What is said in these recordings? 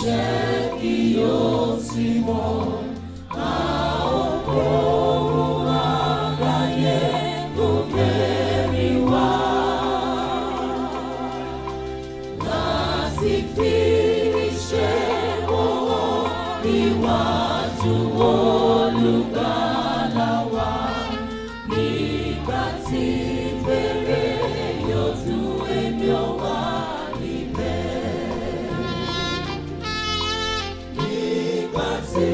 Ẹlẹ́ṣẹ̀ kì yóò sí mọ́. A ó kóhun àgbáyé gòkè rí wá. Láti fi iṣẹ́ wọn níwájú Olùgbàlà wa. Nígbà tí fèrè yóò dún, èmi ó wà níbẹ̀. Nígbà tí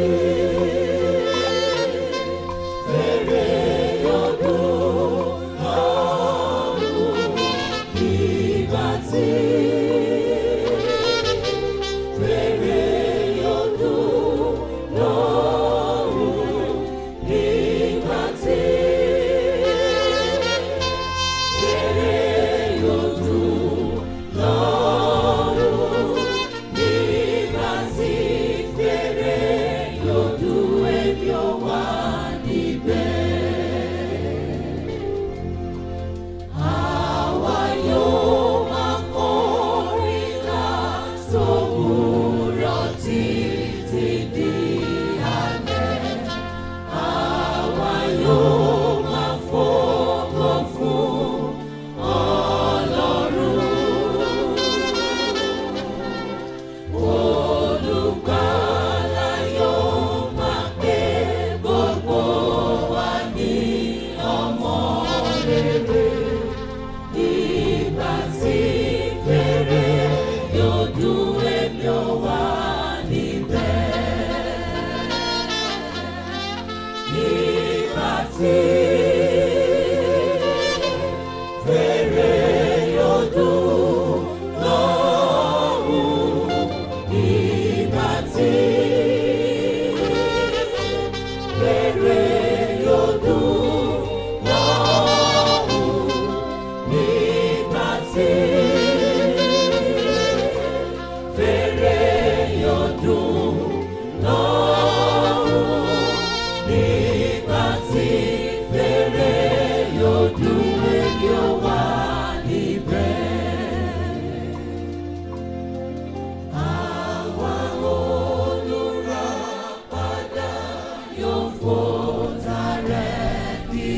fèrè yóò dún lọ́run. Nígbà tí fèrè yóò dún lọ́run. Nígbà tí fèrè yóò dún lọ́run. Nígbà tí fèrè yóò dún, èmi ó wà níbẹ̀. Àwa yóò máa kọrin látòwúrọ̀ títí di alẹ́. Àwa yóò máa fògo fún Ọlọ́run. Olùgbàlà yóò máa pè gbogbo wa ní ọmọ rere. Nígbà tí fèrè yóò dún, èmi ó wà níbẹ̀. Nígbà tí fèrè yóò dún lọ́run. Nígbà tí fèrè yóò dún lọ́run. Nígbà tí fèrè yóò dún lọ́run. Nígbà tí fèrè yóò dún, èmi ó wà níbẹ̀. Àwa olùràpadà yóò fò tààrẹ bí